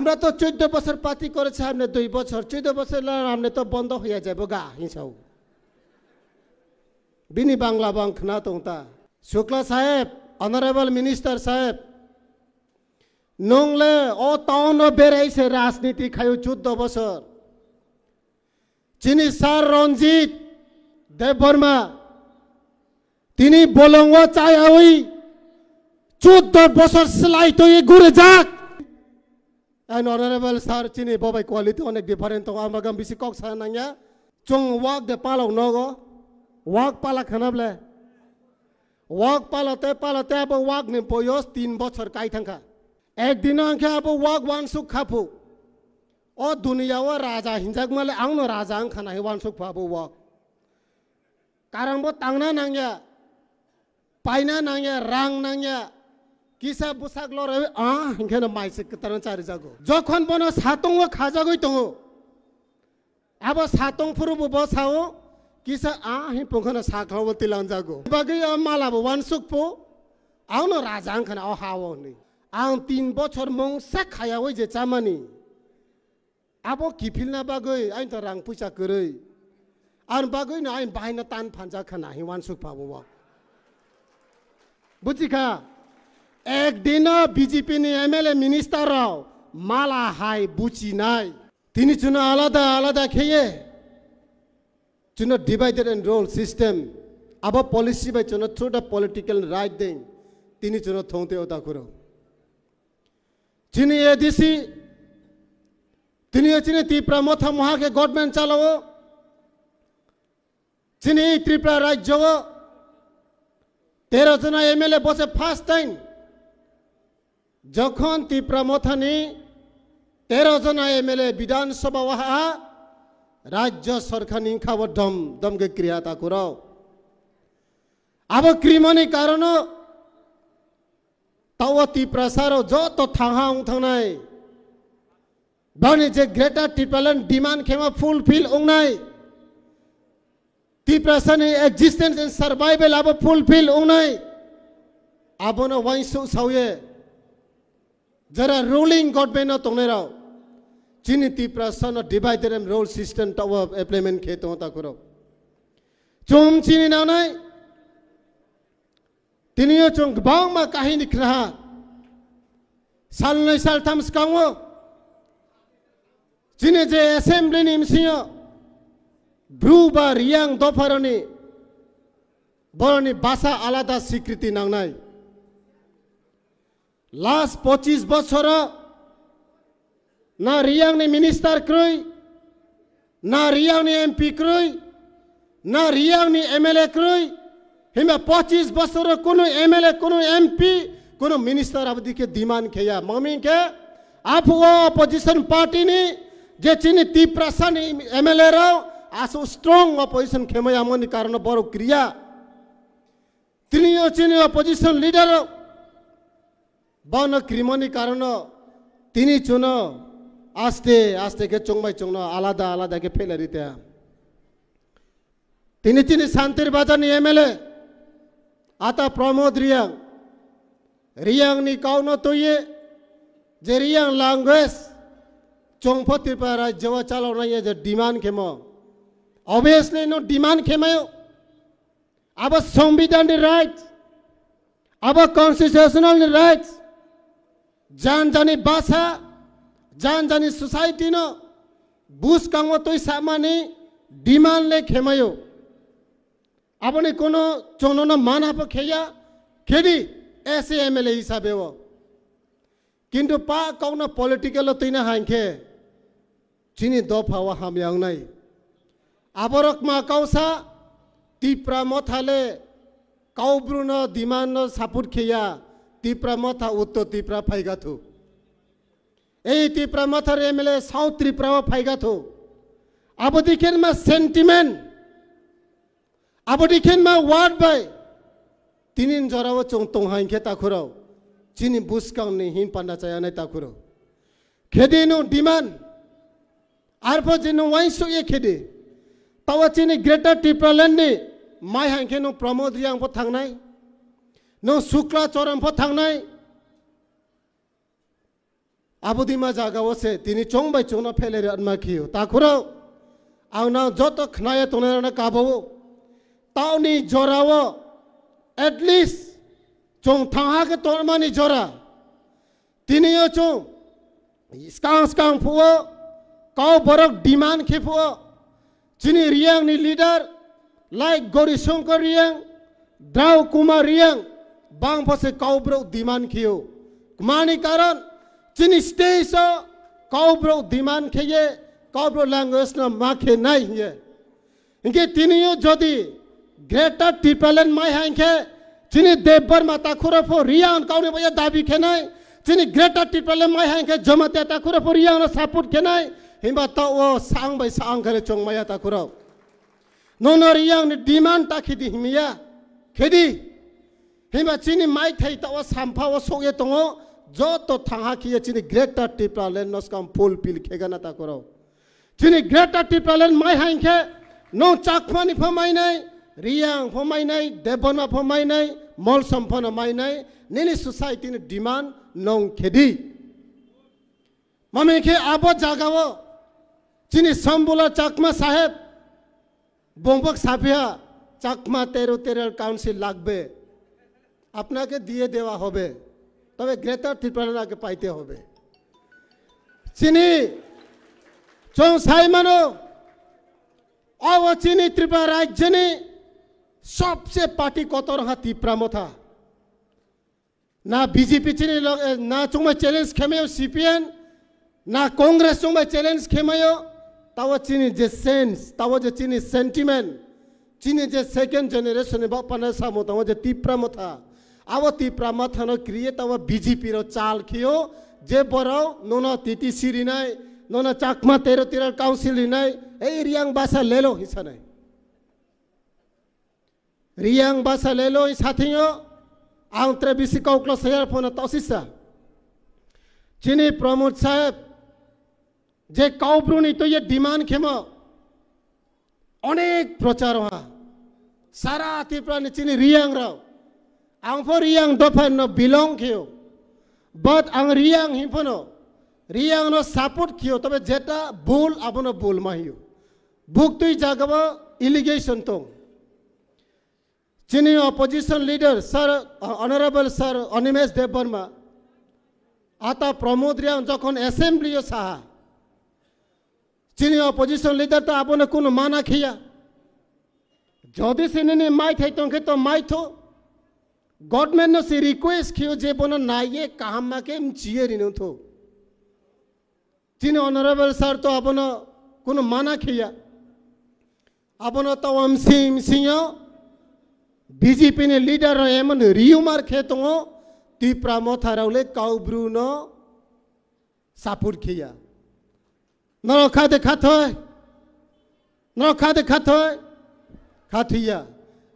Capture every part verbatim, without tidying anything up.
আমরা তো চোদ্দ বছর পার্টি করেছে, আপনি দুই বছর, চোদ্দ বছর লা আপনি তো বন্ধ হয়ে যাবো গা হিংসাও। Bini Bangla bang khna tong ta. Shukla saheb, Honorable Minister saheb, nongle o town o berai se rajniti khayo chuddo bosor. Chini sir Ranjit Debbarma, tini bolongo chayawi chuddo bosor slai toye gure jak. And honorable sir, chini bobai quality onek different tongo, ang bagam bisi kok sa nangya. Chwng wak de palok nogo, wak pala khana ble. Wak palote palote abo wak ni boyos tin bochor kai thangkha. Ek dino angkhe abo wak wansuk khapu. O duniya o raja hinjak male ang no raja ang khana hi wansuk pha abo wak. Karang bo tangna nangya. Paina nangya, rang nangya, kisa bwsak lorwi, ah, hinkhe no mai se kwtal no chari jago. Jokhon bono satung o khajagwi tongo, abo satung phuru bo bo sao, kisa, ah, hin pungkha no sakha bo tilang jago. Bagwi o mala bo wansuk po, ang no raja ang khana o ha o hwnwi. Ang tin bochor mungsa khayawi je chamani. Abo kiphilna bagwi aini to rang puisa kwrwi. Ani bagwi no aini bahaino tan phanjak kha nahi wansuk pha bo. Buji kha? Ek dino B J P ni M L A minister rok mala hai buchinai. Tini chuno alada alada kheye. Chuno divided and rule system. Abo policy bai chuno through the political right ding. Tini chuno thongte oda kuro. Chini A D C, tini chini Tipra Motha moha khe government chalao. Chini Tripura rajyo o tero jona M L A bose first time. Jokhon Tipra Motha ni tero jona M L A Bidhan Sabha waha rajyo sarkar ni khabo dom dom khe kriya ta kurao. Abo krimani karono Tawa Tiprasa rok joto thangha wng thangnai. Bani je Greater Tipraland demand khema fulfill wngnai. Tiprasa ni existence and survival abo fulfill wngnai. Abono wainsu sauye. Jara ruling government no tongnai rok. Chini Tiprasa no divided and rule system tawa implement khe tongo takhurok. Chum chini nanai. Tini o chwng kwbangma kahini khnaha. Salnwi saltham swkango chini je assembly ni bisingo Bru ba Riyang dopharoni boroni basa alada sikriti nangnai. Last pochis bochoro na Riyang ni minister kwrwi, na Riyang ni M P kwrwi, na Riyang ni M L A kwrwi, himba pochis bosoro kunu M L A, kunu M P, kunu minister abodi khe demand kheya. Mami khe aphuo opposition party ni je chini Tiprasa ni M L A rao asu strong opposition khemaya moni karono borok kriya. Tini o chini opposition leader rok bono krimoni karono tini chuno aste aste khe chongbai chongno alada alada khe phelari te. Tini chini Santir Bazar ni M L A ata Pramod Riyang, Riyang ni kauno toye je Riyang language chongpho Tripura rajyo o chaloknai je demand khemo. Obviously no demand khemayo. Abo Songbidan ni right, abo constitutional ni right, jan jani basa, jan jani society no buskango twi samani demand le khemayo. Aboni kono chwngno mana pho kheya, khedi S A M L A hisabe o. Kintu pa kokno political o twina hai khe chini dopha o hamya wngnai. Aborok ma kausa Tipra Motha le Kaubru no demand no support kheya, Tipra Motha Uttor Tipra phaigathu. Ei Tipra Motha re M L A South Tripura o phaigathu. Abo dikhen ma sentiment. Abo dikhen ma word bai tinin jorao chwng tong hai khe takhurao chini buskang ni hin panda chayanai takhurao. Khedi no demand arpho je no wainsu ye khedi. Tawa chini Greater Tipraland ni mai hai khe no Pramod Riyang pho thangnai, no Sukla Choran pho thangnai. Abodima jagao se tini chong bai chongno pheleri anma khiyo. Takhurok, ang nang joto khnaya tongnai rokno kabao. Taoni jorao, at least, chong thangha khe tongmani jora. Tiniyo chong, skang skang phuo, kau borok demand khe phuo. Chini Riyang ni leader, like Gori Shankar Riyang, Drau Kumar Riyang, bang pho se kau borok demand khiyo. Kmani karon, chini stage o kau borok demand kheye, kau borok language no ma khe nai hiye. Hinkhe tiniyo jodi Greater Tipraland mai hai hinkhe, chini Debbarma takhuro pho Riyang kauni baya dabi khenai, chini Greater Tipraland mai hai hinkhe Jamatia takhuro pho Riyang no support khenai, himba to o sang bai sang khale chong maya takhuro. Nono Riyang ni demand ta khidi himiya, khedi. Himba chini mai thai ta o sampha o sokye tongo, joto thangha khiye chini Greater Tipraland no skam fulfill khegana takhuro. Chini Greater Tipraland mai hai hinkhe, nong Chakmani pho mainai, Riyang pho mainai, Debbarma pho mainai, Molsom pho no mainai, nini society ni demand nong khedi. Mami khe abo jagao, chini Sambula Chakma saheb, bongbok saphiya, Chakma territorial council lagbe. আপনাকে দিয়ে দেওয়া হবে, তবে গ্রেটার ত্রিপুরাল্যান্ড আগে পাইতে হবে। Chini, chong sai mano, abo chini Tripura rajyoni sobse party kotor ha Tipra Motha. Na B J P chini log-, eh, na chungma challenge khemayo C P M, na Congress chungma challenge khemayo, tawa chini je sense, tawa je chini sentiment, chini je second generation ni bapana samo tawa je Tipra Motha. Abo Tipra Motha no create tawa B J P ro chal khiyo, je borok nono T T C rinai, nono Chakma territorial council rinai, ei Riyang basa lelo hisanai. Riyang basa lelo sathingo, ang tre bisi kaukla sayar phone tosisa. Chini Pramod saheb, je kaubruni to ye demand khemo, onek prochar ha. Sara Tripura ni chini Riyang rao. Ang pho Riyang dopha no belong kheo. But ang Riyang himphano, Riyang no support kheo, tobe jeta bul abono bul ma hiyo. Buktui jagao allegation tong. Chini opposition leader sir, uh, Honorable Sir Animesh Debbarma, ata Pramod Riyang jokhon assembly o saha, chini opposition leader ta abono kuno mana khiya. Jodi se nini mai thai tongkhe to mai tho. Government no se request khiyo je bono naiye kaham ma khe mchiye rino tho. Chini Honorable Sir to abono kuno mana khiya. Abono tawam sim sinyo B J P ni leader ro emon rumor khe tongo, Tipra Motha rao le kaubru no support khiya. Norok khade khathoi. Norok khade khathoi. Khathiya.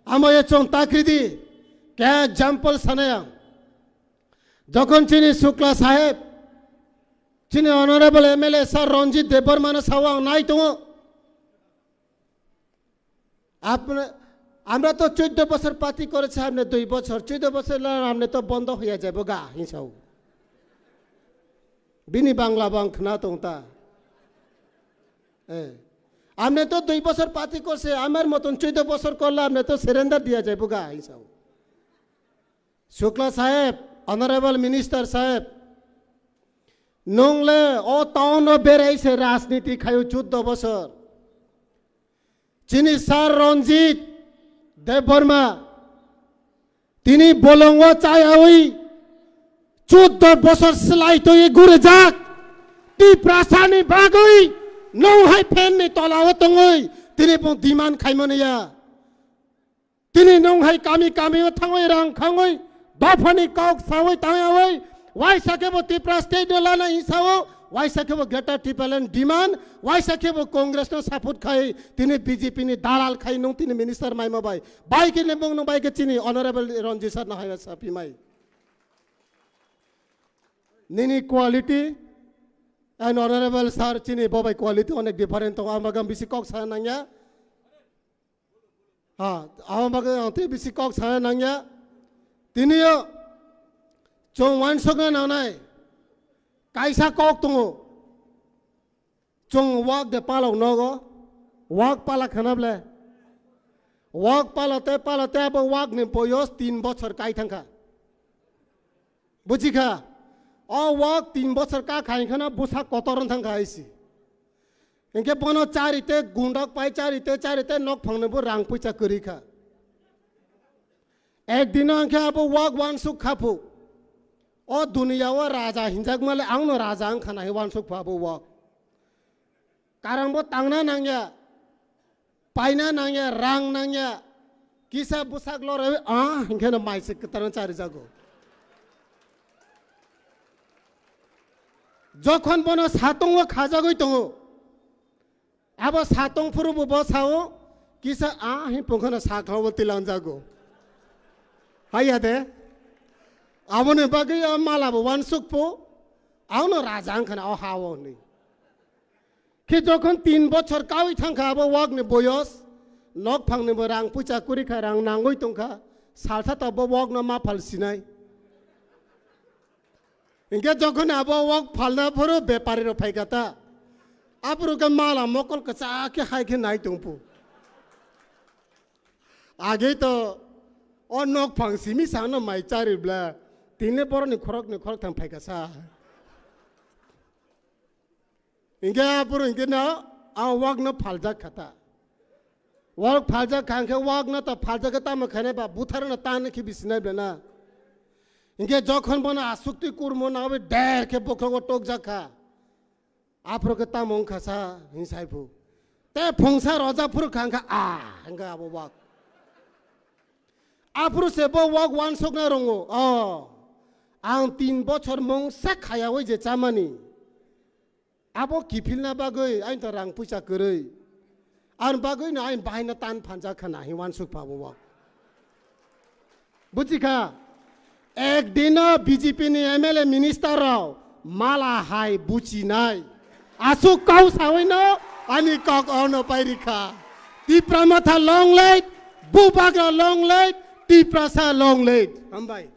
Amo ye chong takridi. Kya example sanaya. Jokhon chini Shukla saheb, chini Honorable M L A Sir Ranjit Debbarma no sao ang nai tongo. আপনি, আমরা তো চোদ্দ বছর পার্টি করেছি, আপনি দুই বছর, চোদ্দ বছর লা আপনি তো বন্ধ হইয়া যাবো গা, হিংসাও। Bini Bangla bang khna tong ta. Eh. আপনি তো দুই বছর পার্টি করছে, আমার মতন চোদ্দ বছর করলে আপনি তো সারেন্ডার দিয়া যাবো গা, হিংসাও। Shukla saheb, Honorable Minister saheb, nongle o town o berai se rajniti khayo chuddo bosor. Chini sir Ranjit Debbarma, tini bolongo chayawi chuddo bosor slai toi gurejak. Tiprasani bagwi nong hai fan ni tolao tongwi tini bong demand khaimani ya. Tini nong hai kami kami o thangwi rang khangwi dophani kok sawi tangwi waisa khe bo Tipra state no lana hinsao, waisa khe bo Greater Tipraland demand, waisa khe bo Congress no support khai, tini B J P ni dalal khai nung tini minister maima bai. Bai khe nembong nung bai khe chini Honorable Ranjit sir no hai sapi mai. Nini quality and Honorable sir chini bobai quality onek different tongo, ang bagam bisi kok sa nangya. Ha, abo bagwi ang tei bisi kok sana nangya. Tiniyo chwng uansukna nangnai. Kaisa kok tongo. Chwng wak de palok nogo. Wak pala khana ble. Wak palote palote abo wak ni boyos tin bochor kai thangkha. Buji kha? O wak tin bochor ka khai khana bwsa kotor wng thangkha hai si. Hinkhe bono charite gundok pai charite charite nok phangni bo rang puisa kwrwi kha. Ek dino hinkhe abo wak wansuk kha phu. O duniya o raja hinjak male ang no raja wng khana hi wansuk phu abo wak. Karang bo tangna nangya. Paina nangya, rang nangya. Kisa bwsak lorwi, ah, hinkhe no mai se kwtaro charijago. Jokhon bono satungo khajagwi tongo. Abo satung phuru bo bosao, kisa, ah, himpung khana sakha bo tilangjago. Haiya de. Aboni bagwi a mala bo wansuk phu, ang no raja wng khana o ha o hwnwi. Khe jokhon tin bochor kaui thangkha abo wak ni boyos, nok phang ni bo rang puisa kwrwi kha, rang nangwi tongkha, salsa ta bo wak no ma phal sinai. Hinkhe jokhon abo wak phalna phuru bepari rok phaikha ta, aphuru khe mala mokol kwchak khe hai khe nai tongphu. Age to o nok phang simi sa no mai chari bla, tini borok ni khorok ni khorok thang phaikha sa. Hinkhe aphuru hinkhe no a wak no phaljak kha ta. Wak phaljak kha hinkhe wak no ta phaljak khe tamo khainai ba buthar no tan khe bisinai bla na. Hinkhe jokhon bono asukti kurmo nawi der khe bokhrogo tokjak kha. Aphuru khe tamo wngkha sa hin sai phu. Te phungsa roja phuru kha hinkhe a hinkhe abo wak. Aphuru se bo wak wansukna rongo. O, ang tin bochor mungsa khayawi je chamani. Abo kiphilna bagwi aini to rang puisa kwrwi. Ar bagwi no aini bahaino tan phanjak khana hi wansuk pha bo wak. Buji kha? Ek dino B J P ni M L A minister rok mala hai buchinai. Asuk kau sawi no ani kok ono pai rikha. Tipra Motha long live, Bubagra long live, Tiprasa long live. Hambai.